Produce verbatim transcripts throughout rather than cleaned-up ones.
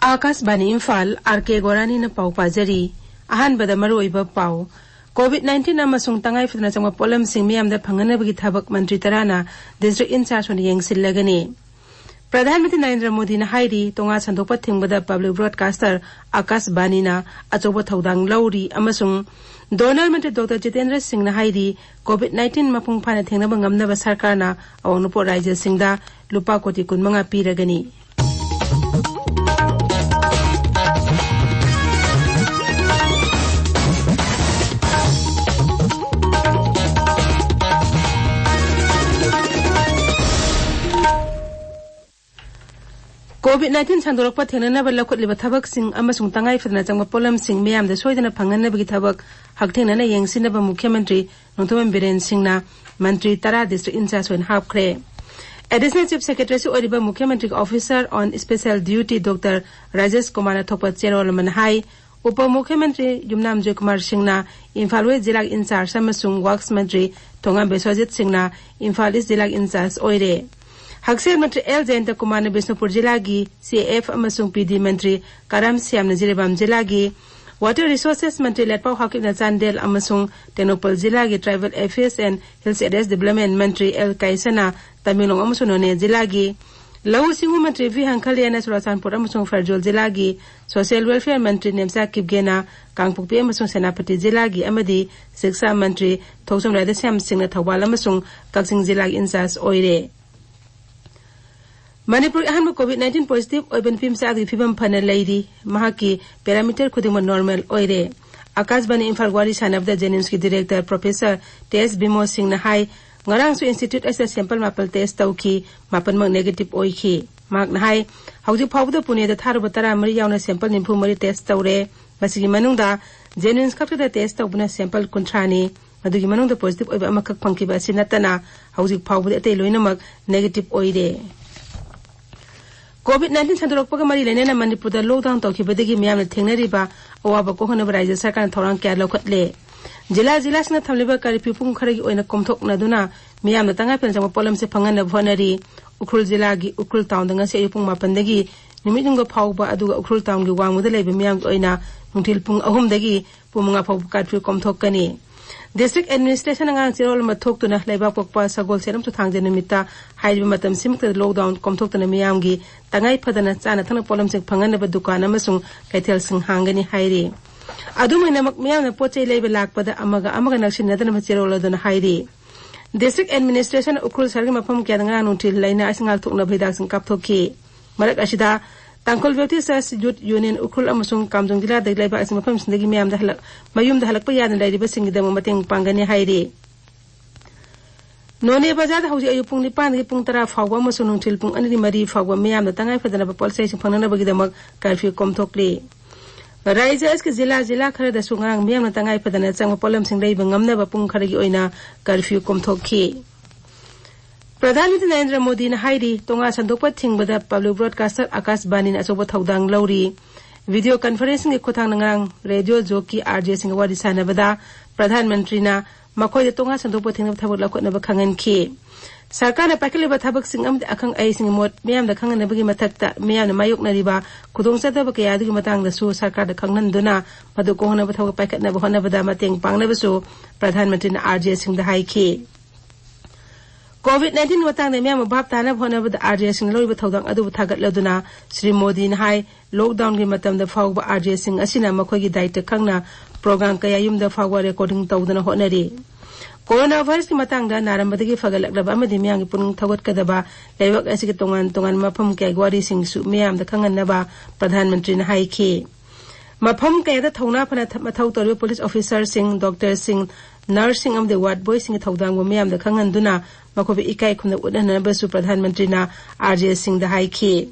ꯑꯥꯀꯥꯁꯕꯥꯅꯤ Imphal, R ꯀꯦ ꯒꯣꯔꯥꯅꯤꯅ ꯄꯥꯎ ꯄꯥꯖꯔꯤ꯫ ꯑꯍꯥꯟꯕꯗ ꯃꯔꯨꯑꯣꯏꯕ ꯄꯥꯎ꯫ ꯀꯣꯚꯤꯗ ꯅꯥꯏꯟꯇꯤꯟ ꯑꯃꯁꯨꯡ ꯇꯉꯥꯏ ꯐꯗꯅ ꯆꯪꯕ ꯄꯣꯠꯂꯝꯁꯤꯡ ꯃꯤꯌꯥꯝꯗ ꯐꯪꯍꯟꯅꯕꯒꯤ ꯊꯕꯛ ꯃꯟꯇ꯭ꯔꯤ ꯇꯔꯥꯅ ꯗꯤꯁꯇ꯭ꯔꯤꯛ ꯏꯟꯆꯥꯔꯖ ꯑꯣꯏꯅ ꯌꯦꯡꯁꯤꯜꯂꯒꯅꯤ꯫ ꯄ꯭ꯔꯙꯥꯟ ꯃꯟꯇ꯭ꯔꯤ ꯅꯔꯦꯟꯗ꯭ꯔ ꯃꯣꯗꯤꯅ ꯍꯥꯏꯔꯤ, ꯇꯣꯉꯥ ꯁꯟꯗꯣꯛꯄ ꯊꯤꯡꯕꯗ ꯄꯕ꯭ꯂꯤꯛ ꯕ꯭ꯔꯣꯗꯀꯥꯁꯇꯔ ꯑꯥꯀꯥꯁꯕꯥꯅꯤꯅ ꯑꯆꯧꯕ ꯊꯧꯗꯥꯡ ꯂꯧꯔꯤ ꯑꯃꯁꯨꯡ ꯗꯣꯅꯔ ꯃꯟꯇ꯭ꯔꯤ ꯗꯣꯛꯇꯔ ꯖꯤꯇꯦꯟꯗ꯭ꯔ ꯁꯤꯡꯅ ꯍꯥꯏꯔꯤ, ꯀꯣꯚꯤꯗ ꯅꯥꯏꯟꯇꯤꯟ ꯃꯄꯨꯡ ꯐꯥꯅ ꯊꯦꯡꯅꯕ ꯉꯝꯅꯕ ꯁꯔꯀꯥꯔꯅ ꯑꯋꯥꯡ ꯅꯣꯡꯄꯣꯛ ꯔꯥꯖ꯭ꯌꯁꯤꯡꯗ ꯂꯨꯄꯥ ꯀꯣꯇꯤ ꯀꯨꯟꯃꯉꯥ ꯄꯤꯔꯒꯅꯤ꯫ ꯀꯣꯚꯤꯗ ꯅꯥꯏꯟꯇꯤꯟ ꯁꯟꯗꯣꯔꯛꯄ ꯊꯦꯡꯅꯅꯕ ꯂꯧꯈꯠꯂꯤꯕ ꯊꯕꯛꯁꯤꯡ ꯑꯃꯁꯨꯡ ꯇꯉꯥꯏ ꯐꯗꯅ ꯆꯪꯕ ꯄꯣꯠꯂꯝꯁꯤꯡ ꯃꯤꯌꯥꯝꯗ ꯁꯣꯏꯗꯅ ꯐꯪꯍꯟꯅꯕꯒꯤ ꯊꯕꯛ ꯍꯛꯊꯦꯡꯅꯅ ꯌꯦꯡꯁꯤꯟꯅꯕ ꯃꯨꯈ꯭ꯌ ꯃꯟꯇ꯭ꯔꯤ ꯅꯣꯡꯊꯣꯝꯕꯝ ꯕꯤꯔꯦꯟ ꯁꯤꯡꯅ ꯃꯟꯇ꯭ꯔꯤ ꯇꯔꯥ ꯗꯤꯁꯇ꯭ꯔꯤꯛ ꯏꯟꯆꯥꯔꯖ ꯑꯣꯏꯅ ꯍꯥꯞꯈ꯭ꯔꯦ꯫ ꯑꯦꯗꯤꯁꯅꯦꯜ ꯆꯤꯐ ꯁꯦꯀ꯭ꯔꯦꯇꯔꯤꯁꯨ ꯑꯣꯏꯔꯤꯕ ꯃꯨꯈ꯭ꯌ ꯃꯟꯇ꯭ꯔꯤꯒꯤ ꯑꯣꯐꯤꯁꯔ ꯑꯣꯟ ꯁ꯭ꯄꯦꯁꯦꯜ ꯗ꯭ꯌꯨꯇꯤ ꯗꯣꯛꯇꯔ ꯔꯥꯖꯦꯁ ꯀꯨꯃꯥꯔꯅ ꯊꯣꯛꯄ ꯆꯦꯔꯣꯜ ꯑꯃꯅ ꯍꯥꯏ, ꯎꯄ ꯃꯨꯈ꯭ꯌ ꯃꯟꯇ꯭ꯔꯤ ꯌꯨꯝꯅꯥꯝ ꯖꯣꯏꯀꯨꯃꯥꯔ ꯁꯤꯡꯅ ꯏꯝꯐꯥꯜ ꯋꯦꯁ ꯖꯤꯂꯥꯒꯤ ꯏꯟꯆꯥꯔꯖ ꯑꯃꯁꯨꯡ ꯋꯥꯔꯛꯁ ꯃꯟꯇ꯭ꯔꯤ ꯊꯣꯉꯥꯝ ꯕꯤꯁ꯭ꯋꯖꯤꯠ ꯁꯤꯡꯅ ꯏꯝꯐꯥꯜ ꯏꯁ ꯖꯤꯂꯥꯒꯤ ꯏꯟꯆꯥꯔꯖ ꯑꯣꯏꯔꯦ꯫ ꯍꯛꯁꯦꯜ ꯃꯟꯇ꯭ꯔꯤ ꯑꯦꯜ ꯖꯌꯟꯇ ꯀꯨꯃꯥꯔꯅ ꯕꯤꯁꯅꯨꯄꯨꯔ ꯖꯤꯂꯥꯒꯤ ꯁꯤ ꯑꯦꯐ ꯑꯃꯁꯨꯡ ꯄꯤ ꯗꯤ ꯃꯟꯇ꯭ꯔꯤ ꯀꯔꯥꯝ ꯁ꯭ꯌꯥꯝꯅ ꯖꯤꯔꯤꯕꯥꯝ ꯖꯤꯂꯥꯒꯤ, ꯋꯥꯇꯔ ꯔꯤꯁꯣꯔꯁꯦꯁ ꯃꯟꯇ꯭ꯔꯤ ꯂꯦꯠꯄꯥꯎ ꯍꯥꯎꯀꯤꯞꯅ ꯆꯥꯟꯗꯦꯜ ꯑꯃꯁꯨꯡ ꯇꯦꯡꯅꯧꯄꯜ ꯖꯤꯂꯥꯒꯤ, tribal affairs and hills areas development ꯃꯟꯇ꯭ꯔꯤ ꯑꯦꯜ ꯀꯥꯏꯁꯅ ꯇꯃꯦꯡꯂꯣꯡ ꯑꯃꯁꯨꯡ ꯅꯣꯅꯦ ꯖꯤꯂꯥꯒꯤ, ꯂꯧꯎ ꯁꯤꯡꯎ ꯃꯟꯇ꯭ꯔꯤ ꯚꯤ ꯍꯪꯈꯜꯌꯥꯅ ꯆꯨꯔꯥꯆꯥꯟꯄꯨꯔ ꯑꯃꯁꯨꯡ ꯐꯦꯔꯖꯣꯜ ꯖꯤꯂꯥꯒꯤ, ꯁꯣꯁꯤꯌꯦꯜ ꯋꯦꯜꯐꯤꯌꯔ ꯃꯟꯇ꯭ꯔꯤ ꯅꯦꯝꯆꯥ ꯀꯤꯞꯒꯦꯅ ꯀꯥꯡꯄꯣꯛꯄꯤ ꯑꯃꯁꯨꯡ ꯁꯦꯅꯥꯄꯇꯤ ꯖꯤꯂꯥꯒꯤ ꯑꯃꯗꯤ ꯁꯤꯛꯁꯥ ꯃꯟꯇ꯭ꯔꯤ ꯊꯣꯛꯆꯣꯝ ꯔꯥꯙꯦꯁ꯭ꯌꯥꯝ ꯁꯤꯡꯅ ꯊꯧꯕꯥꯜ ꯑꯃꯁꯨꯡ ꯀꯛꯆꯤꯡ ꯖꯤꯂꯥꯒꯤ ꯏꯟꯆꯥꯔꯖ ꯑꯣꯏꯔꯦ꯫ ꯃꯅꯤꯄꯨꯔꯒꯤ ꯑꯍꯥꯟꯕ ꯀꯣꯚꯤꯗ ꯅꯥꯏꯟꯇꯤꯟ ꯄꯣꯖꯤꯇꯤꯚ ꯑꯣꯏꯕ ꯅꯨꯄꯤ ꯃꯆꯥ ꯑꯗꯨꯒꯤ ꯐꯤꯕꯝ ꯐꯅ ꯂꯩꯔꯤ꯫ ꯃꯍꯥꯛꯀꯤ ꯄꯦꯔꯥꯃꯤꯇꯔ ꯈꯨꯗꯤꯡꯃꯛ ꯅꯣꯔꯃꯦꯜ ꯑꯣꯏꯔꯦ꯫ ꯑꯀꯥꯁꯕꯥꯅꯤ ꯏꯝꯐꯥꯜ ꯋꯥꯔꯤ ꯁꯥꯟꯅꯕꯗ ꯖꯦꯅꯤꯝꯁꯀꯤ ꯗꯤꯔꯦꯛꯇꯔ ꯄ꯭ꯔꯣꯐꯦꯁꯔ ꯇꯦꯁ ꯕꯤꯃꯣꯜ ꯁꯤꯡꯅ ꯍꯥꯏ, ꯉꯔꯥꯡꯁꯨ ꯏꯟꯁꯇꯤꯇ꯭ꯌꯨꯠ ꯑꯁꯤꯗ ꯁꯦꯝꯄꯜ ꯃꯥꯄꯜ ꯇꯦꯁ ꯇꯧꯈꯤ, ꯃꯥꯄꯜꯃꯛ ꯅꯦꯒꯦꯇꯤꯚ ꯑꯣꯏꯈꯤ꯫ ꯃꯍꯥꯛꯅ ꯍꯥꯏ, ꯍꯧꯖꯤꯛ ꯐꯥꯎꯕꯗ ꯄꯨꯅꯦꯗ ꯊꯥꯔꯨꯕ ꯇꯔꯥꯃꯔꯤ ꯌꯥꯎꯅ ꯁꯦꯝꯄꯜ ꯅꯤꯐꯨ ꯃꯔꯤ ꯇꯦꯁ ꯇꯧꯔꯦ꯫ ꯃꯁꯤꯒꯤ ꯃꯅꯨꯡꯗ ꯖꯦꯅꯤꯝꯁ ꯈꯛꯇꯗ ꯇꯦꯁ ꯇꯧꯕꯅ ꯁꯦꯝꯄꯜ ꯀꯨꯟꯊ꯭ꯔꯥꯅꯤ꯫ ꯃꯗꯨꯒꯤ ꯃꯅꯨꯡꯗ ꯄꯣꯖꯤꯇꯤꯚ ꯑꯣꯏꯕ ꯑꯃꯈꯛ ꯐꯪꯈꯤꯕ ꯑꯁꯤ ꯅꯠꯇꯅ ꯍꯧꯖꯤꯛ ꯐꯥꯎꯕꯗꯤ ꯑꯇꯩ ꯂꯣꯏꯅꯃꯛ ꯅꯦꯒꯦꯇꯤꯚ ꯑꯣꯏꯔꯦ꯫ ꯀꯣꯚꯤꯗ ꯅꯥꯏꯟꯇꯤꯟ ꯁꯟꯗꯣꯔꯛꯄꯒ ꯃꯔꯤ ꯂꯩꯅꯅ ꯃꯅꯤꯄꯨꯔꯗ ꯂꯣꯛꯗꯥꯎꯟ ꯇꯧꯈꯤꯕꯗꯒꯤ ꯃꯤꯌꯥꯝꯅ ꯊꯦꯡꯅꯔꯤꯕ ꯑꯋꯥꯕ ꯀꯣꯛꯍꯟꯅꯕ ꯔꯥꯖ꯭ꯌ ꯁꯔꯀꯥꯔꯅ ꯊꯧꯔꯥꯡ ꯀꯌꯥ ꯂꯧꯈꯠꯂꯦ꯫ ꯖꯤꯂꯥ ꯖꯤꯂꯥꯁꯤꯡꯅ ꯊꯝꯂꯤꯕ ꯀꯔꯐ꯭ꯌꯨ ꯄꯨꯡ ꯈꯔꯒꯤ ꯑꯣꯏꯅ ꯀꯣꯝꯊꯣꯛꯅꯗꯨꯅ ꯃꯤꯌꯥꯝꯅ ꯇꯉꯥꯏ ꯐꯗꯅ ꯆꯪꯕ ꯄꯣꯠꯂꯝꯁꯦ ꯐꯪꯍꯟꯅꯕ ꯍꯣꯠꯅꯔꯤ꯫ ꯎꯈ꯭ꯔꯨꯜ ꯖꯤꯂꯥꯒꯤ ꯎꯈ꯭ꯔꯨꯜ ꯇꯥꯎꯟꯗ ꯉꯁꯤ ꯑꯌꯨꯛ ꯄꯨꯡ ꯃꯥꯄꯟꯗꯒꯤ ꯅꯨꯃꯤꯠ ꯌꯨꯝꯒ ꯐꯥꯎꯕ, ꯑꯗꯨꯒ ꯎꯈ꯭ꯔꯨꯜ ꯇꯥꯎꯟꯒꯤ ꯋꯥꯡꯃꯗ ꯂꯩꯕ ꯃꯤꯌꯥꯝꯒꯤ ꯑꯣꯏꯅ ꯅꯨꯡꯊꯤꯜ ꯄꯨꯡ ꯑꯍꯨꯝꯗꯒꯤ ꯄꯨꯡ ꯃꯉꯥ ꯐꯥꯎꯕ ꯀꯥꯔꯐ꯭ꯌꯨ ꯀꯣꯝꯊꯣꯛꯀꯅꯤ꯫ ꯗꯤꯁꯇ꯭ꯔꯤꯛ ꯑꯦꯗꯃꯤꯅꯤꯁꯇ꯭ꯔꯦꯁꯟ ꯑꯉꯥꯡ ꯆꯦꯔꯣꯜ ꯑꯃ ꯊꯣꯛꯇꯨꯅ ꯂꯩꯕꯥꯛ ꯄꯣꯛꯄ ꯁꯒꯣꯜꯁꯦꯟ ꯑꯃꯁꯨꯡ ꯊꯥꯡꯖ ꯅꯨꯃꯤꯠꯇ ꯍꯥꯏꯔꯤꯕ ꯃꯇꯝꯁꯤꯃꯛꯇꯗ ꯂꯣꯛꯗꯥꯎꯟ ꯀꯣꯝꯊꯣꯛꯇꯅ ꯃꯤꯌꯥꯝꯒꯤ ꯇꯉꯥꯏ ꯐꯗꯅ ꯆꯥꯅ ꯊꯛꯅ ꯄꯣꯠꯂꯝꯁꯤꯡ ꯐꯪꯍꯟꯅꯕ ꯗꯨꯀꯥꯟ ꯑꯃꯁꯨꯡ ꯀꯩꯊꯦꯜꯁꯤꯡ ꯍꯥꯡꯒꯅꯤ ꯍꯥꯏꯔꯤ꯫ ꯑꯗꯨꯝ ꯑꯣꯏꯅꯃꯛ, ꯃꯤꯌꯥꯝꯅ ꯄꯣꯠ ꯆꯩ ꯂꯩꯕ ꯂꯥꯛꯄꯗ ꯑꯃꯒ ꯑꯃꯒ ꯅꯛꯁꯤꯟꯅꯗꯅꯕ ꯆꯦꯔꯣꯜ ꯑꯗꯨꯅ ꯍꯥꯏꯔꯤ꯫ ꯗꯤꯁꯇ꯭ꯔꯤꯛ ꯑꯦꯗꯃꯤꯅꯤꯁꯇ꯭ꯔꯦꯁꯟ ꯎꯈ꯭ꯔꯨꯜ ꯁꯍꯔꯒꯤ ꯃꯐꯝ ꯀꯌꯥꯗ ꯉꯔꯥꯡ ꯅꯨꯡꯊꯤꯜ ꯂꯥꯏꯅꯥ ꯑꯁꯤ ꯉꯥꯛꯊꯣꯛꯅꯕ ꯍꯤꯗꯥꯛꯁꯤꯡ ꯀꯥꯞꯊꯣꯛꯈꯤ꯫ ꯃꯔꯛ ꯑꯁꯤꯗ, ꯇꯥꯡꯈꯨꯜ ꯕꯦꯞꯇꯤꯁ ꯆꯔꯆ ꯌꯨꯠ ꯌꯨꯅꯤꯌꯟ ꯎꯈ꯭ꯔꯨꯜ ꯑꯃꯁꯨꯡ ꯀꯥꯝꯖꯣꯡ ꯖꯤꯂꯥꯗꯒꯤ ꯂꯩꯕꯥꯛ ꯑꯁꯤ ꯃꯐꯝꯁꯤꯡꯗꯒꯤ ꯃꯤꯌꯥꯝꯗ ꯍꯜꯂꯛ-, ꯃꯌꯨꯝꯗ ꯍꯜꯂꯛꯄ ꯌꯥꯗꯅ ꯂꯩꯔꯤꯕꯁꯤꯡꯒꯤꯗꯃꯛ ꯃꯇꯦꯡ ꯄꯥꯡꯒꯅꯤ ꯍꯥꯏꯔꯤ꯫ ꯅꯣꯅꯦ ꯕꯖꯥꯔꯗ ꯍꯧꯖꯤꯛ ꯑꯌꯨꯛ ꯄꯨꯡ ꯅꯤꯄꯥꯟꯗꯒꯤ ꯄꯨꯡ ꯇꯔꯥ ꯐꯥꯎꯕ ꯑꯃꯁꯨꯡ ꯅꯨꯡꯊꯤꯜ ꯄꯨꯡ ꯑꯅꯤꯗꯒꯤ ꯃꯔꯤ ꯐꯥꯎꯕ ꯃꯤꯌꯥꯝꯅ ꯇꯉꯥꯏ ꯐꯗꯅꯕ ꯄꯣꯠ ꯆꯩꯁꯤꯡ ꯐꯪꯅꯅꯕꯒꯤꯗꯃꯛ ꯀꯔꯐ꯭ꯌꯨ ꯀꯣꯝꯊꯣꯛꯂꯤ꯫ ꯔꯥꯏꯖ꯭ꯌ ꯑꯁꯤꯒꯤ ꯖꯤꯂꯥ, ꯖꯤꯂꯥ ꯈꯔꯗꯁꯨ ꯉꯔꯥꯡ ꯃꯤꯌꯥꯝꯅ ꯇꯉꯥꯏ ꯐꯗꯅ ꯆꯪꯕ ꯄꯣꯠꯂꯝꯁꯤꯡ ꯂꯩꯕ ꯉꯝꯅꯕ ꯄꯨꯡ ꯈꯔꯒꯤ ꯑꯣꯏꯅ ꯀꯔꯐ꯭ꯌꯨ ꯀꯣꯝꯊꯣꯛꯈꯤ꯫ ꯄ꯭ꯔꯙꯥꯟ ꯃꯟꯇ꯭ꯔꯤ ꯅꯔꯦꯟꯗ꯭ꯔ ꯃꯣꯗꯤꯅ ꯍꯥꯏꯔꯤ, ꯇꯣꯉꯥꯟ ꯁꯟꯗꯣꯛꯄ ꯊꯤꯡꯕꯗ ꯄꯕ꯭ꯂꯤꯛ ꯕ꯭ꯔꯣꯗꯀꯥꯁꯇꯔ ꯑꯀꯥꯁꯕꯥꯅꯤꯅ ꯑꯆꯧꯕ ꯊꯧꯗꯥꯡ ꯂꯧꯔꯤ꯫ ꯚꯤꯗꯤꯑꯣ ꯀꯟꯐꯔꯦꯟꯁꯤꯡꯒꯤ ꯈꯨꯠꯊꯥꯡꯗ ꯉꯔꯥꯡ ꯔꯦꯗꯤꯑꯣ ꯖꯣꯀꯤ, ꯑꯥꯔ ꯖꯦꯁꯤꯡꯒ ꯋꯥꯔꯤ ꯁꯥꯟꯅꯕꯗ ꯄ꯭ꯔꯙꯥꯟ ꯃꯟꯇ꯭ꯔꯤꯅ ꯃꯈꯣꯏꯗ ꯇꯣꯉꯥꯟ ꯁꯟꯗꯣꯛꯄ ꯊꯤꯡꯅꯕ ꯊꯕꯛ ꯂꯧꯈꯠꯅꯕ ꯈꯪꯍꯟꯈꯤ꯫ ꯁꯔꯀꯥꯔꯅ ꯄꯥꯏꯈꯠꯂꯤꯕ ꯊꯕꯛꯁꯤꯡ ꯑꯃꯗꯤ ꯑꯈꯪ ꯑꯍꯩꯁꯤꯡꯒꯤ ꯃꯣꯠ ꯃꯤꯌꯥꯝꯗ ꯈꯪꯍꯟꯅꯕꯒꯤ ꯃꯊꯛꯇ, ꯃꯤꯌꯥꯝꯅ ꯃꯥꯌꯣꯛꯅꯔꯤꯕ ꯈꯨꯗꯣꯡꯆꯥꯗꯕ ꯀꯌꯥ ꯑꯗꯨꯒꯤ ꯃꯇꯥꯡꯗꯁꯨ ꯁꯔꯀꯥꯔꯗ ꯈꯪꯍꯟꯗꯨꯅ ꯃꯗꯨ ꯀꯣꯛꯍꯟꯅꯕ ꯊꯕꯛ ꯄꯥꯏꯈꯠꯅꯕ ꯍꯣꯠꯅꯕꯗ ꯃꯇꯦꯡ ꯄꯥꯡꯅꯕꯁꯨ ꯄ꯭ꯔꯙꯥꯟ ꯃꯟꯇ꯭ꯔꯤꯅ ꯑꯥꯔ ꯖꯦꯁꯤꯡꯗ ꯍꯥꯏꯈꯤ꯫ ꯀꯣꯚꯤꯗ ꯅꯥꯏꯟꯇꯤꯟ ꯃꯇꯥꯡꯗ ꯃꯤꯌꯥꯝꯕꯨ ꯚꯥꯞ ꯇꯥꯅꯕ ꯍꯣꯠꯅꯕꯗ ꯑꯥꯔ ꯖꯦꯁꯤꯡꯅ ꯂꯧꯔꯤꯕ ꯊꯧꯗꯥꯡ ꯑꯗꯨꯕꯨ ꯊꯥꯒꯠꯂꯗꯨꯅ ꯁ꯭ꯔꯤ ꯃꯣꯗꯤꯅ ꯍꯥꯏ, ꯂꯣꯛꯗꯥꯎꯟꯒꯤ ꯃꯇꯝꯗ ꯐꯥꯎꯕ ꯑꯥꯔ ꯖꯦꯁꯤꯡ ꯑꯁꯤꯅ ꯃꯈꯣꯏꯒꯤ ꯗꯥꯏꯇ ꯈꯪꯅ ꯄ꯭ꯔꯣꯒ꯭ꯔꯥꯝ ꯀꯌꯥ ꯌꯨꯝꯗ ꯐꯥꯎꯕ ꯔꯦꯀꯣꯔꯗꯤꯡ ꯇꯧꯗꯨꯅ ꯍꯣꯠꯅꯔꯤ꯫ ꯀꯣꯔꯣꯅꯥ ꯚꯥꯏꯔꯁꯀꯤ ꯃꯇꯥꯡꯗ ꯅꯥꯔꯝꯕꯗꯒꯤ ꯐꯒꯠꯂꯛꯂꯕ ꯑꯃꯗꯤ ꯃꯤꯌꯥꯝꯒꯤ ꯄꯨꯛꯅꯤꯡ ꯊꯧꯒꯠꯀꯗꯕ ꯂꯩꯕꯥꯛ ꯑꯁꯤꯒꯤ ꯇꯣꯉꯥꯟ ꯇꯣꯉꯥꯟꯕ ꯃꯐꯝ ꯀꯌꯥꯒꯤ ꯋꯥꯔꯤꯁꯤꯡꯁꯨ ꯃꯤꯌꯥꯝꯗ ꯈꯪꯍꯟꯅꯕ ꯄ꯭ꯔꯙꯥꯟ ꯃꯟꯇ꯭ꯔꯤꯅ ꯍꯥꯏꯈꯤ꯫ ꯃꯐꯝ ꯀꯌꯥꯗ ꯊꯧꯅꯥ ꯐꯅ ꯊ-, ꯃꯊꯧ ꯇꯧꯔꯤꯕ ꯄꯨꯂꯤꯁ ꯑꯣꯐꯤꯁꯥꯔꯁꯤꯡ, ꯗꯣꯛꯇꯔꯁꯤꯡ, ꯅꯔꯁꯁꯤꯡ ꯑꯃꯗꯤ ꯋꯥꯔꯗ ꯕꯣꯏꯁꯤꯡꯒꯤ ꯊꯧꯗꯥꯡꯕꯨ ꯃꯤꯌꯥꯝꯗ ꯈꯪꯍꯟꯗꯨꯅ ꯃꯈꯣꯏꯕꯨ ꯏꯀꯥꯏ ꯈꯨꯝꯅ ꯎꯠꯍꯟꯅꯕꯁꯨ ꯄ꯭ꯔꯙꯥꯟ ꯃꯟꯇ꯭ꯔꯤꯅ ꯑꯥꯔ ꯖꯦꯁꯤꯡꯗ ꯍꯥꯏꯈꯤ꯫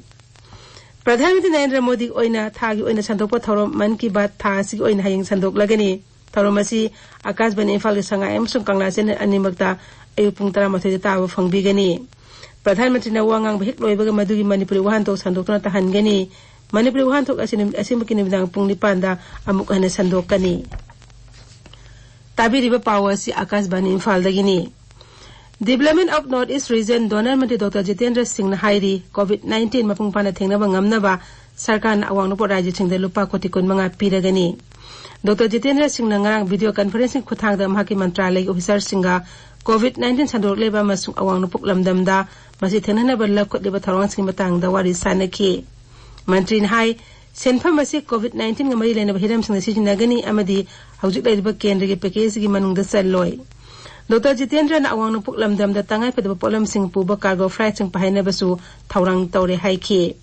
ꯄ꯭ꯔꯙꯥꯟ ꯃꯟꯇ꯭ꯔꯤ ꯅꯔꯦꯟꯗ꯭ꯔ ꯃꯣꯗꯤꯒꯤ ꯑꯣꯏꯅ ꯊꯥꯒꯤ ꯑꯣꯏꯅ ꯁꯟꯗꯣꯛꯄ ꯊꯧꯔꯝ ꯃꯟ ꯀꯤ ꯕꯥꯠ ꯊꯥ ꯑꯁꯤꯒꯤ ꯑꯣꯏꯅ ꯍꯌꯦꯡ ꯁꯟꯗꯣꯛꯂꯒꯅꯤ꯫ ꯊꯧꯔꯝ ꯑꯁꯤ ꯑꯥꯀꯥꯁꯕꯥꯅꯤ ꯏꯝꯐꯥꯜꯒꯤ ꯁꯉꯥꯏ ꯑꯃꯁꯨꯡ ꯀꯪꯂꯥ ꯆꯦꯅꯦꯜ ꯑꯅꯤꯃꯛꯇ ꯑꯌꯨꯛ ꯄꯨꯡ ꯇꯔꯥꯃꯥꯊꯣꯏꯗ ꯇꯥꯕ ꯐꯪꯕꯤꯒꯅꯤ꯫ ꯄ꯭ꯔꯙꯥꯟ ꯃꯟꯇ꯭ꯔꯤꯅ ꯋꯥ ꯉꯥꯡꯕ ꯍꯦꯛ ꯂꯣꯏꯕꯒ ꯃꯗꯨꯒꯤ ꯃꯅꯤꯄꯨꯔꯤ ꯋꯥꯍꯟꯊꯣꯛ ꯁꯟꯗꯣꯛꯇꯨꯅ ꯇꯥꯍꯟꯒꯅꯤ꯫ ꯃꯅꯤꯄꯨꯔꯤ ꯋꯥꯍꯟꯊꯣꯛ ꯑꯁꯤ ꯅꯨꯃꯤꯠ ꯑꯁꯤꯃꯛꯀꯤ ꯅꯨꯃꯤꯗꯥꯡ ꯄꯨꯡ ꯅꯤꯄꯥꯟꯗ ꯑꯃꯨꯛ ꯍꯟꯅ ꯁꯟꯗꯣꯛꯀꯅꯤ꯫ ꯇꯥꯕꯤꯔꯤꯕ ꯄꯥꯎ ꯑꯁꯤ ꯑꯥꯀꯥꯁꯕꯥꯅꯤ ꯏꯝꯐꯥꯜꯗꯒꯤꯅꯤ꯫ Development of North East Region Donor Mantri doctor Jitendra ꯁꯤꯡꯅ ꯍꯥꯏꯔꯤ, ꯀꯣꯚꯤꯗ ꯅꯥꯏꯟꯇꯤꯟ ꯃꯄꯨꯡ ꯐꯥꯅ ꯊꯦꯡꯅꯕ ꯉꯝꯅꯕ ꯁꯔꯀꯥꯔꯅ ꯑꯋꯥꯡ ꯅꯣꯡꯄꯣꯛ ꯔꯥꯖ꯭ꯌꯁꯤꯡꯗ ꯂꯨꯄꯥ ꯀꯣꯇꯤ ꯀꯨꯟꯃꯉꯥ ꯄꯤꯔꯒꯅꯤ꯫ ꯗꯣꯛꯇꯔ ꯖꯤꯇꯦꯟꯗ꯭ꯔ ꯁꯤꯡꯅ ꯉꯔꯥꯡ ꯚꯤꯗꯤꯑꯣ ꯀꯟꯐꯔꯦꯟꯁꯤꯡ ꯈꯨꯠꯊꯥꯡꯗ ꯃꯍꯥꯛꯀꯤ ꯃꯟꯇ꯭ꯔꯥꯂꯌꯒꯤ ꯑꯣꯐꯤꯁꯥꯔꯁꯤꯡꯒ ꯀꯣꯚꯤꯗ ꯅꯥꯏꯟꯇꯤꯟ ꯁꯟꯗꯣꯔꯛꯂꯤꯕ ꯑꯃꯁꯨꯡ ꯑꯋꯥꯡ ꯅꯣꯡꯄꯣꯛ ꯂꯝꯗꯝꯗ ꯃꯁꯤ ꯊꯦꯡꯅꯅꯕ ꯂꯧꯈꯠꯂꯤꯕ ꯊꯧꯔꯥꯡꯁꯤꯡꯒꯤ ꯃꯇꯥꯡꯗ ꯋꯥꯔꯤ ꯁꯥꯟꯅꯈꯤ꯫ ꯃꯟꯇ꯭ꯔꯤꯅ ꯍꯥꯏ, ꯁꯦꯟꯐꯝ ꯑꯁꯤ ꯀꯣꯚꯤꯗ ꯅꯥꯏꯟꯇꯤꯟꯒ ꯃꯔꯤ ꯂꯩꯅꯕ ꯍꯤꯔꯝꯁꯤꯡꯗ ꯁꯤꯖꯤꯟꯅꯒꯅꯤ ꯑꯃꯗꯤ ꯍꯧꯖꯤꯛ ꯂꯩꯔꯤꯕ ꯀꯦꯟꯗ꯭ꯔꯒꯤ ꯄꯦꯀꯦꯖꯁꯤꯒꯤ ꯃꯅꯨꯡꯗ ꯆꯜꯂꯣꯏ꯫ ꯗꯣꯛꯇꯔ ꯖꯤꯇꯦꯟꯗ꯭ꯔꯅ ꯑꯋꯥꯡ ꯅꯣꯡꯄꯣꯛ ꯂꯝꯗꯝꯗ ꯇꯉꯥꯏꯐꯗꯕ ꯄꯣꯠꯂꯝꯁꯤꯡ ꯄꯨꯕ ꯀꯥꯔꯒꯣ ꯐ꯭ꯂꯥꯏꯠꯁꯤꯡ ꯄꯥꯏꯍꯟꯅꯕꯁꯨ ꯊꯧꯔꯥꯡ ꯇꯧꯔꯦ ꯍꯥꯏꯈꯤ꯫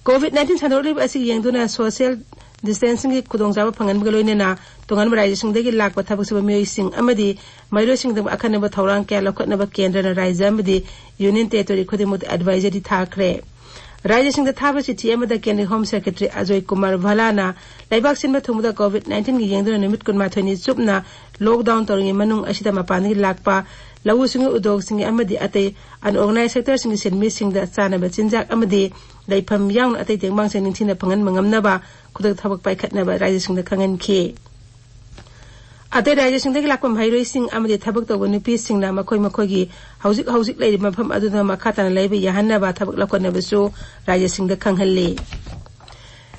ꯀꯣꯚꯤꯗ ꯅꯥꯏꯟꯇꯤꯟ ꯁꯟꯗꯣꯔꯛꯂꯤꯕ ꯑꯁꯤ ꯌꯦꯡꯗꯨꯅ ꯁꯣꯁꯤꯌꯦꯜ ꯗꯤꯁꯇꯦꯟꯁꯤꯡꯒꯤ ꯈꯨꯗꯣꯡꯆꯥꯕ ꯐꯪꯍꯟꯕꯒ ꯂꯣꯏꯅꯅ ꯇꯣꯉꯥꯟꯕ ꯔꯥꯖ꯭ꯌꯁꯤꯡꯗꯒꯤ ꯂꯥꯛꯄ ꯊꯕꯛ ꯁꯨꯕ ꯃꯤꯑꯣꯏꯁꯤꯡ ꯑꯃꯗꯤ ꯃꯍꯩꯔꯣꯏꯁꯤꯡꯗ ꯑꯈꯟꯅꯕ ꯊꯧꯔꯥꯡ ꯀꯌꯥ ꯂꯧꯈꯠꯅꯕ ꯀꯦꯟꯗ꯭ꯔꯅ ꯔꯥꯖ꯭ꯌ ꯑꯃꯗꯤ ꯌꯨꯅꯤꯌꯟ ꯇꯦꯔꯤꯇꯣꯔꯤ ꯈꯨꯗꯤꯡꯃꯛꯇ ꯑꯦꯗꯚꯥꯏꯖꯔꯤ ꯊꯥꯈ꯭ꯔꯦ꯫ ꯔꯥꯖ꯭ꯌꯁꯤꯡꯗ ꯊꯥꯕ ꯆꯤꯊꯤ ꯑꯃꯗ ꯀꯦꯟꯗ꯭ꯔꯒꯤ ꯍꯣꯝ ꯁꯦꯀ꯭ꯔꯦꯇꯔꯤ ꯑꯖꯣꯏ ꯀꯨꯃꯥꯔ ꯚꯥꯂꯥꯅ ꯂꯩꯕꯥꯛ ꯁꯤꯟꯕ ꯊꯨꯡꯕꯗ ꯀꯣꯚꯤꯗ ꯅꯥꯏꯟꯇꯤꯟꯒꯤ ꯌꯦꯡꯗꯨꯅ ꯅꯨꯃꯤꯠ ꯀꯨꯟꯃꯥꯊꯣꯏꯅꯤ ꯆꯨꯞꯅ ꯂꯣꯛꯗꯥꯎꯟ ꯇꯧꯔꯤꯉꯩ ꯃꯅꯨꯡ ꯑꯁꯤꯗ ꯃꯄꯥꯟꯗꯒꯤ ꯂꯥꯛꯄ ꯂꯧꯎ ꯁꯤꯡꯎ ꯎꯗꯣꯒꯁꯤꯡꯒꯤ ꯑꯃꯗꯤ ꯑꯇꯩ ꯑꯟꯑꯣꯔꯒꯅꯥꯏꯖ ꯁꯦꯛꯇꯔꯁꯤꯡꯒꯤ ꯁꯤꯟꯃꯤꯁꯤꯡꯗ ꯆꯥꯅꯕ ꯆꯤꯟꯖꯥꯛ ꯑꯃꯗꯤ ꯂꯩꯐꯝ ꯌꯥꯎꯅ ꯑꯇꯩ ꯇꯦꯡꯕꯥꯡꯁꯤꯡ ꯅꯤꯡꯊꯤꯅ ꯐꯪꯍꯟꯕ ꯉꯝꯅꯕ ꯈꯨꯗꯛꯇ ꯊꯕꯛ ꯄꯥꯏꯈꯠꯅꯕ ꯔꯥꯖ꯭ꯌꯁꯤꯡꯗ ꯈꯪꯍꯟꯈꯤ꯫ ꯑꯇꯩ ꯔꯥꯖ꯭ꯌꯁꯤꯡꯗꯒꯤ ꯂꯥꯛꯄ ꯃꯍꯩꯔꯣꯏꯁꯤꯡ ꯑꯃꯗꯤ ꯊꯕꯛ ꯇꯧꯕ ꯅꯨꯄꯤꯁꯤꯡꯅ ꯃꯈꯣꯏ ꯃꯈꯣꯏꯒꯤ ꯍꯧꯖꯤꯛ ꯍꯧꯖꯤꯛ ꯂꯩꯔꯤꯕ ꯃꯐꯝ ꯑꯗꯨꯗ ꯃꯈꯥ ꯇꯥꯅ ꯂꯩꯕ ꯌꯥꯍꯟꯅꯕ ꯊꯕꯛ ꯂꯧꯈꯠꯅꯕꯁꯨ ꯔꯥꯖ꯭ꯌꯁꯤꯡꯗ ꯈꯪꯍꯜꯂꯤ꯫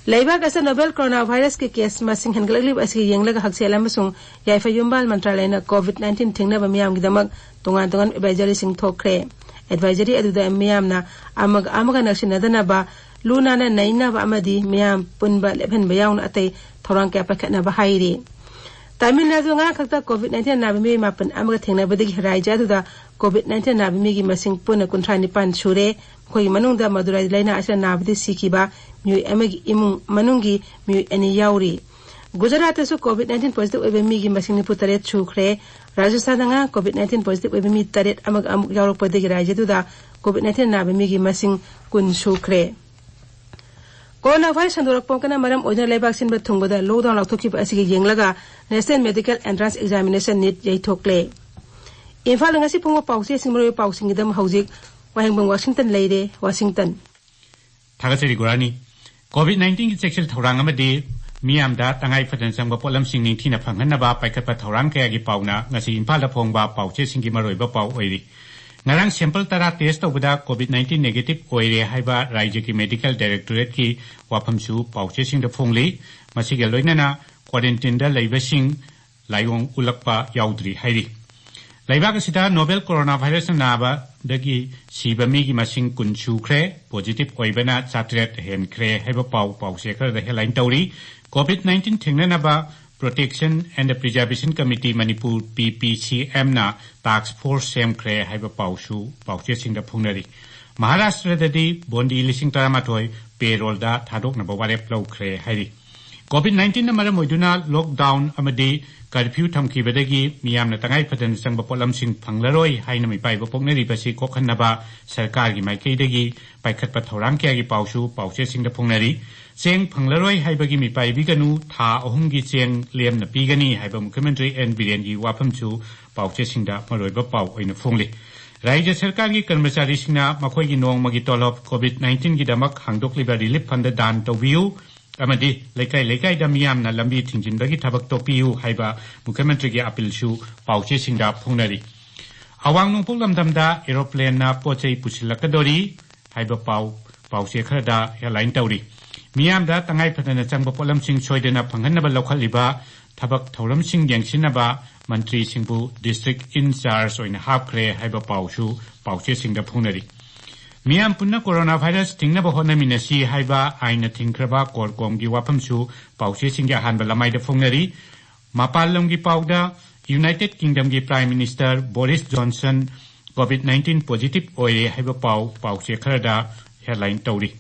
ꯂꯩꯕꯥꯛ ꯑꯁꯤꯗ ꯅꯣꯚꯦꯜ ꯀꯣꯔꯣꯅꯥ ꯚꯥꯏꯔꯁꯀꯤ ꯀꯦꯁ ꯃꯁꯤꯡ ꯍꯦꯟꯒꯠꯂꯛꯂꯤꯕ ꯑꯁꯤꯒꯤ ꯌꯦꯡꯂꯒ ꯍꯛꯁꯦꯜ ꯑꯃꯁꯨꯡ ꯌꯥꯏꯐ ꯌꯨꯝꯕꯥꯜ ꯃꯟꯇ꯭ꯔꯥꯂꯌꯅ ꯀꯣꯚꯤꯗ ꯅꯥꯏꯟꯇꯤꯟ ꯊꯤꯡꯅꯕ ꯃꯤꯌꯥꯝꯒꯤꯗꯃꯛ ꯇꯣꯉꯥꯟ ꯇꯣꯉꯥꯟꯕ ꯑꯦꯗꯚꯥꯏꯖꯔꯤꯁꯤꯡ ꯊꯣꯛꯈ꯭ꯔꯦ꯫ ꯑꯦꯗꯚꯥꯏꯖꯔꯤ ꯑꯗꯨꯗ ꯃꯤꯌꯥꯝꯅ ꯑꯃꯒ ꯑꯃꯒ ꯅꯛꯁꯤꯟꯅꯗꯅꯕ, ꯂꯨ ꯅꯥꯟꯅ ꯅꯩꯅꯕ ꯑꯃꯗꯤ ꯃꯤꯌꯥꯝ ꯄꯨꯟꯕ ꯂꯦꯞꯍꯟꯕ ꯌꯥꯎꯅ ꯑꯇꯩ ꯊꯧꯔꯥꯡ ꯀꯌꯥ ꯄꯥꯏꯈꯠꯅꯕ ꯍꯥꯏꯔꯤ꯫ ꯇꯥꯃꯤꯜ ꯅꯥꯗꯨ ꯉꯔꯥꯡ ꯈꯛꯇ ꯀꯣꯚꯤꯗ ꯅꯥꯏꯟꯇꯤꯟ ꯅꯥꯕ ꯃꯤꯑꯣꯏ ꯃꯥꯄꯟ ꯑꯃꯒ ꯊꯦꯡꯅꯕꯗꯒꯤ ꯔꯥꯖ꯭ꯌ ꯑꯗꯨꯗ ꯀꯣꯚꯤꯗ ꯅꯥꯏꯟꯇꯤꯟ ꯅꯥꯕ ꯃꯤꯒꯤ ꯃꯁꯤꯡ ꯄꯨꯟꯅ ꯀꯨꯟꯊ꯭ꯔꯥ ꯅꯤꯄꯥꯟ ꯁꯨꯔꯦ꯫ ꯃꯈꯣꯏꯒꯤ ꯃꯅꯨꯡꯗ ꯃꯗꯨꯔꯥꯏ ꯂꯥꯏꯅꯥ ꯑꯁꯤꯅ ꯅꯥꯕꯗꯒꯤ ꯁꯤꯈꯤꯕ ꯃꯤꯑꯣꯏ ꯑꯃꯒꯤ ꯏꯃꯨꯡ ꯃꯅꯨꯡꯒꯤ ꯃꯤꯑꯣꯏ ꯑꯅꯤ ꯌꯥꯎꯔꯤ꯫ ꯒꯨꯖꯔꯥꯠꯇꯁꯨ ꯀꯣꯚꯤꯗ ꯅꯥꯏꯟꯇꯤꯟ ꯄꯣꯖꯤꯇꯤꯚ ꯑꯣꯏꯕ ꯃꯤꯒꯤ ꯃꯁꯤꯡ ꯅꯤꯐꯨ ꯇꯔꯦꯠ ꯁꯨꯈ꯭ꯔꯦ꯫ ꯔꯥꯖꯁꯊꯥꯟꯗ ꯉꯔꯥꯡ ꯀꯣꯚꯤꯗ ꯅꯥꯏꯟꯇꯤꯟ ꯄꯣꯖꯤꯇꯤꯚ ꯑꯣꯏꯕ ꯃꯤ ꯇꯔꯦꯠ ꯑꯃꯒ ꯑꯃꯨꯛ ꯌꯥꯎꯔꯛꯄꯗꯒꯤ ꯔꯥꯖ꯭ꯌꯗꯨꯗ ꯀꯣꯚꯤꯗ ꯅꯥꯏꯟꯇꯤꯟ ꯅꯥꯕ ꯃꯤꯒꯤ ꯃꯁꯤꯡ ꯀꯨꯟ ꯁꯨꯈ꯭ꯔꯦ꯫ ꯀꯣꯔꯣꯅꯥ ꯚꯥꯏꯔꯁ ꯁꯟꯗꯣꯔꯛꯄꯅ ꯃꯔꯝ ꯑꯣꯏꯗꯨꯅ ꯂꯩꯕꯥꯛ ꯁꯤꯟꯕ ꯊꯨꯡꯕꯗ ꯂꯣꯛꯗꯥꯎꯟ ꯂꯥꯎꯊꯣꯛꯈꯤꯕ ꯑꯁꯤꯒꯤ ꯌꯦꯡꯂꯒ national medical entrance examination NEET ꯌꯩꯊꯣꯛꯂꯦ꯫ ꯏꯝꯐꯥꯜꯗ ꯉꯁꯤ ꯐꯣꯡꯕ ꯄꯥꯎꯆꯦꯁꯤꯡ, ꯃꯔꯨꯑꯣꯏꯕ ꯄꯥꯎꯁꯤꯡꯒꯤꯗꯃꯛ ꯍꯧꯖꯤꯛ ꯋꯥꯍꯦꯡꯕꯝ ꯋꯥꯁꯤꯡꯇꯟ ꯂꯩꯔꯦ꯫ ꯋꯥꯁꯤꯡꯇꯟ꯫ ꯊꯥꯒꯠꯆꯔꯤ ꯒꯨꯔꯥꯅꯤ꯫ ꯀꯣꯚꯤꯗ ꯅꯥꯏꯟꯇꯤꯟꯒꯤ ꯆꯦꯛꯁꯤꯜ ꯊꯧꯔꯥꯡ ꯑꯃꯗꯤ ꯃꯤꯌꯥꯝꯗ ꯇꯉꯥꯏ ꯐꯗꯅ ꯆꯪꯕ ꯄꯣꯠꯂꯝꯁꯤꯡ ꯅꯤꯡꯊꯤꯅ ꯐꯪꯍꯟꯅꯕ ꯄꯥꯏꯈꯠꯄ ꯊꯧꯔꯥꯡ ꯀꯌꯥꯒꯤ ꯄꯥꯎꯅ ꯉꯁꯤ ꯏꯝꯐꯥꯜꯗ ꯐꯣꯡꯕ ꯄꯥꯎꯆꯦꯁꯤꯡꯒꯤ ꯃꯔꯨꯑꯣꯏꯕ ꯄꯥꯎ ꯑꯣꯏꯔꯤ꯫ ꯉꯔꯥꯡ ꯁꯦꯝꯄꯜ ꯇꯔꯥ ꯇꯦꯁ ꯇꯧꯕꯗ ꯀꯣꯚꯤꯗ ꯅꯥꯏꯟꯇꯤꯟ ꯅꯦꯒꯦꯇꯤꯚ ꯑꯣꯏꯔꯦ ꯍꯥꯏꯕ ꯔꯥꯏꯖ꯭ꯌꯒꯤ ꯃꯦꯗꯤꯀꯦꯜ ꯗꯥꯏꯔꯦꯛꯇꯣꯔꯦꯠꯀꯤ ꯋꯥꯐꯝꯁꯨ ꯄꯥꯎꯆꯦꯁꯤꯡꯗ ꯐꯣꯡꯂꯤ꯫ ꯃꯁꯤꯒ ꯂꯣꯏꯅꯅ ꯀ꯭ꯋꯥꯔꯦꯟꯇꯤꯟꯗ ꯂꯩꯕꯁꯤꯡ ꯂꯥꯏꯑꯣꯡ ꯎꯠꯂꯛꯄ ꯌꯥꯎꯗ꯭ꯔꯤ ꯍꯥꯏꯔꯤ꯫ ꯂꯩꯕꯥꯛ ꯑꯁꯤꯗ ꯅꯣꯚꯦꯜ ꯀꯣꯔꯣꯅꯥ ꯚꯥꯏꯔꯁꯅ ꯅꯥꯕꯗꯒꯤ ꯁꯤꯕ ꯃꯤꯒꯤ ꯃꯁꯤꯡ ꯀꯨꯟ ꯁꯨꯈ꯭ꯔꯦ, ꯄꯣꯖꯤꯇꯤꯚ ꯑꯣꯏꯕꯅ ꯆꯥꯇ꯭ꯔꯦꯠ ꯍꯦꯟꯈ꯭ꯔꯦ ꯍꯥꯏꯕ ꯄꯥꯎ ꯄꯥꯎꯆꯦ ꯈꯔꯗ ꯍꯦꯗꯂꯥꯏꯟ ꯇꯧꯔꯤ꯫ ꯀꯣꯚꯤꯗ ꯅꯥꯏꯟꯇꯤꯟ ꯊꯦꯡꯅꯅꯕ Protection and Preservation Committee Manipur, P P C ꯑꯦꯝꯅ ꯇꯥꯛꯁ ꯐꯣꯔꯁ ꯁꯦꯝꯈ꯭ꯔꯦ ꯍꯥꯏꯕ ꯄꯥꯎꯁꯨ ꯄꯥꯎꯆꯦꯁꯤꯡꯗ ꯐꯣꯡꯅꯔꯤ꯫ ꯃꯍꯥꯔꯥꯁꯇ꯭ꯔꯗꯗꯤ ꯕꯣꯟꯗꯤ ꯂꯤꯁꯤꯡ ꯇꯔꯥꯃꯥꯊꯣꯏ ꯄꯦꯔꯣꯜꯗ ꯊꯥꯗꯣꯛꯅꯕ ꯋꯥꯔꯦꯞ ꯂꯧꯈ꯭ꯔꯦ ꯍꯥꯏꯔꯤ꯫ ꯀꯣꯚꯤꯗ ꯅꯥꯏꯟꯇꯤꯟꯅ ꯃꯔꯝ ꯑꯣꯏꯗꯨꯅ ꯂꯣꯛꯗꯥꯎꯟ ꯑꯃꯗꯤ ꯀꯔꯐ꯭ꯌꯨ ꯊꯝꯈꯤꯕꯗꯒꯤ ꯃꯤꯌꯥꯝꯅ ꯇꯉꯥꯏ ꯐꯗꯅ ꯆꯪꯕ ꯄꯣꯠꯂꯝꯁꯤꯡ ꯐꯪꯂꯔꯣꯏ ꯍꯥꯏꯅ ꯃꯤꯄꯥꯏꯕ ꯄꯣꯛꯅꯔꯤꯕꯁꯤ ꯀꯣꯛꯍꯟꯅꯕ ꯁꯔꯀꯥꯔꯒꯤ ꯃꯥꯏꯀꯩꯗꯒꯤ ꯄꯥꯏꯈꯠꯄ ꯊꯧꯔꯥꯡ ꯀꯌꯥꯒꯤ ꯄꯥꯎꯁꯨ ꯄꯥꯎꯆꯦꯁꯤꯡꯗ ꯐꯣꯡꯅꯔꯤ꯫ ꯆꯦꯡ ꯐꯪꯂꯔꯣꯏ ꯍꯥꯏꯕꯒꯤ ꯃꯤꯄꯥꯏꯕꯤꯒꯅꯨ, ꯊꯥ ꯑꯍꯨꯝꯒꯤ ꯆꯦꯡ ꯂꯦꯝꯅ ꯄꯤꯒꯅꯤ ꯍꯥꯏꯕ ꯃꯨꯈ꯭ꯌ ꯃꯟꯇ꯭ꯔꯤ ꯑꯦꯟ ꯕꯤꯔꯦꯟꯒꯤ ꯋꯥꯐꯝꯁꯨ ꯄꯥꯎꯆꯦꯁꯤꯡꯗ ꯃꯔꯨꯑꯣꯏꯕ ꯄꯥꯎ ꯑꯣꯏꯅ ꯐꯣꯡꯂꯤ꯫ ꯔꯥꯏꯖ꯭ꯌ ꯁꯔꯀꯥꯔꯒꯤ ꯀꯔꯃꯆꯥꯔꯤꯁꯤꯡꯅ ꯃꯈꯣꯏꯒꯤ ꯅꯣꯡꯃꯒꯤ ꯇꯣꯂꯣꯞ ꯀꯣꯚꯤꯗ ꯅꯥꯏꯟꯇꯤꯟꯒꯤꯗꯃꯛ ꯍꯥꯡꯗꯣꯛꯂꯤꯕ ꯔꯤꯂꯤꯐ ꯐꯟꯗ ꯗꯥꯟ ꯇꯧꯕꯤꯌꯨ ꯑꯃꯗꯤ ꯂꯩꯀꯥꯏ ꯂꯩꯀꯥꯏꯗ ꯃꯤꯌꯥꯝꯅ ꯂꯝꯕꯤ ꯊꯤꯡꯖꯤꯟꯕꯒꯤ ꯊꯕꯛ ꯇꯣꯛꯄꯤꯌꯨ ꯍꯥꯏꯕ ꯃꯨꯈ꯭ꯌ ꯃꯟꯇ꯭ꯔꯤꯒꯤ ꯑꯄꯤꯜꯁꯨ ꯄꯥꯎꯆꯦꯁꯤꯡꯗ ꯐꯣꯡꯅꯔꯤ꯫ ꯑꯋꯥꯡ ꯅꯣꯡꯄꯣꯛ ꯂꯝꯗꯝꯗ ꯑꯦꯔꯣꯄ꯭ꯂꯦꯟꯅ ꯄꯣꯠ ꯆꯩ ꯄꯨꯁꯤꯜꯂꯛꯀꯗꯣꯔꯤ ꯍꯥꯏꯕ ꯄꯥꯎ ꯄꯥꯎꯆꯦ ꯈꯔꯗ ꯍꯦꯗꯂꯥꯏꯟ ꯇꯧꯔꯤ꯫ ꯃꯤꯌꯥꯝꯗ ꯇꯉꯥꯏ ꯐꯗꯅ ꯆꯪꯕ ꯄꯣꯠꯂꯝꯁꯤꯡ ꯁꯣꯏꯗꯅ ꯐꯪꯍꯟꯅꯕ ꯂꯧꯈꯠꯂꯤꯕ ꯊꯕꯛ ꯊꯧꯔꯝꯁꯤꯡ ꯌꯦꯡꯁꯤꯟꯅꯕ ꯃꯟꯇ꯭ꯔꯤꯁꯤꯡꯕꯨ ꯗꯤꯁꯇ꯭ꯔꯤꯛ ꯏꯟꯆꯥꯔꯖ ꯑꯣꯏꯅ ꯍꯥꯞꯈ꯭ꯔꯦ ꯍꯥꯏꯕ ꯄꯥꯎꯁꯨ ꯄꯥꯎꯆꯦꯁꯤꯡꯗ ꯐꯣꯡꯅꯔꯤ꯫ ꯃꯤꯌꯥꯝ ꯄꯨꯟꯅ ꯀꯣꯔꯣꯅꯥ ꯚꯥꯏꯔꯁ ꯊꯤꯡꯅꯕ ꯍꯣꯠꯅꯃꯤꯟꯅꯁꯤ ꯍꯥꯏꯕ ꯑꯥꯏꯟꯅ ꯊꯤꯡꯈ꯭ꯔꯕ ꯀꯣꯔꯀꯣꯝꯒꯤ ꯋꯥꯐꯝꯁꯨ ꯄꯥꯎꯆꯦꯁꯤꯡꯒꯤ ꯑꯍꯥꯟꯕ ꯂꯃꯥꯏꯗ ꯐꯣꯡꯅꯔꯤ꯫ ꯃꯄꯥꯟ ꯂꯝꯒꯤ ꯄꯥꯎꯗ, ꯌꯨꯅꯥꯏꯇꯦꯗ ꯀꯤꯡꯗꯝꯒꯤ prime minister Boris Johnson Covid nineteen positive ꯑꯣꯏꯔꯦ ꯍꯥꯏꯕ ꯄꯥꯎ ꯄꯥꯎꯆꯦ ꯈꯔꯗ ꯍꯦꯗꯂꯥꯏꯟ ꯇꯧꯔꯤ꯫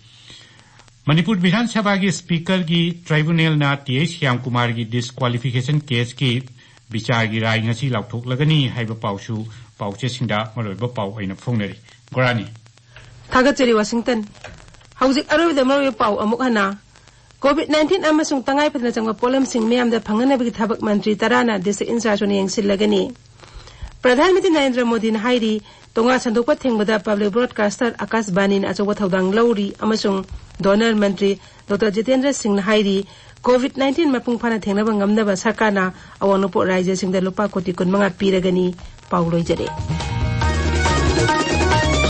ꯃꯅꯤꯄꯨꯔ ꯕꯤꯙꯥꯟ ꯁꯚꯥꯒꯤ ꯁ꯭ꯄꯤꯀꯔꯒꯤ ꯇ꯭ꯔꯥꯏꯕꯨꯅꯦꯜꯅ ꯇꯤ ꯑꯩꯆ ꯁ꯭ꯌꯥꯝꯀꯨꯃꯥꯔꯒꯤ ꯗꯤꯁꯀ꯭ꯋꯥꯂꯤꯐꯤꯀꯦꯁꯟ ꯀꯦꯁꯀꯤ ꯕꯤꯆꯥꯔꯒꯤ ꯔꯥꯏ ꯉꯁꯤ ꯂꯥꯎꯊꯣꯛꯂꯒꯅꯤ ꯍꯥꯏꯕ ꯄꯥꯎꯁꯨ ꯄꯥꯎꯆꯦꯁꯤꯡꯗ ꯃꯔꯨꯑꯣꯏꯕ ꯄꯥꯎ ꯑꯣꯏꯅ ꯐꯣꯡꯅꯔꯤ꯫ ꯒꯣꯔꯥꯅꯤ꯫ ꯊꯥꯒꯠꯆꯔꯤ, ꯋꯥꯁꯤꯡꯇꯟ꯫ ꯍꯧꯖꯤꯛ ꯑꯔꯣꯏꯕꯗ ꯃꯔꯨꯑꯣꯏꯕ ꯄꯥꯎ ꯑꯃꯨꯛ ꯍꯟꯅ꯫ ꯀꯣꯚꯤꯗ ꯅꯥꯏꯟꯇꯤꯟ ꯑꯃꯁꯨꯡ ꯇꯉꯥꯏ ꯐꯗꯅ ꯆꯪꯕ ꯄꯣꯠꯂꯝꯁꯤꯡ ꯃꯤꯌꯥꯝꯗ ꯐꯪꯍꯟꯅꯕꯒꯤ ꯊꯕꯛ ꯃꯟꯇ꯭ꯔꯤ ꯇꯔꯥꯅ ꯗꯤꯁꯇ꯭ꯔꯤꯛ ꯏꯟꯆꯥꯔꯖ ꯑꯣꯏꯅ ꯌꯦꯡꯁꯤꯜꯂꯒꯅꯤ꯫ ꯄ꯭ꯔꯙꯥꯟ ꯃꯟꯇ꯭ꯔꯤ ꯅꯔꯦꯟꯗ꯭ꯔ ꯃꯣꯗꯤꯅ ꯍꯥꯏꯔꯤ, ꯇꯣꯉꯥꯟ ꯁꯟꯗꯣꯛꯄ ꯊꯤꯡꯕꯗ ꯄꯕ꯭ꯂꯤꯛ ꯕ꯭ꯔꯣꯗꯀꯥꯁꯇꯔ ꯑꯀꯥꯁꯕꯥꯅꯤꯅ ꯑꯆꯧꯕ ꯊꯧꯗꯥꯡ ꯂꯧꯔꯤ ꯑꯃꯁꯨꯡ ꯗꯣꯅꯔ ꯃꯟꯇ꯭ꯔꯤ ꯗꯣꯛꯇꯔ ꯖꯤꯇꯦꯟꯗ꯭ꯔ ꯁꯤꯡꯅ ꯍꯥꯏꯔꯤ, ꯀꯣꯚꯤꯗ ꯅꯥꯏꯟꯇꯤꯟ ꯃꯄꯨꯡ ꯐꯥꯅ ꯊꯦꯡꯅꯕ ꯉꯝꯅꯕ ꯁꯔꯀꯥꯔꯅ ꯑꯋꯥꯡ ꯅꯣꯡꯄꯣꯛ ꯔꯥꯖ꯭ꯌꯁꯤꯡꯗ ꯂꯨꯄꯥ ꯀꯣꯇꯤ ꯀꯨꯟꯃꯉꯥ ꯄꯤꯔꯒꯅꯤ꯫ ꯄꯥꯎ ꯂꯣꯏꯖꯔꯦ꯫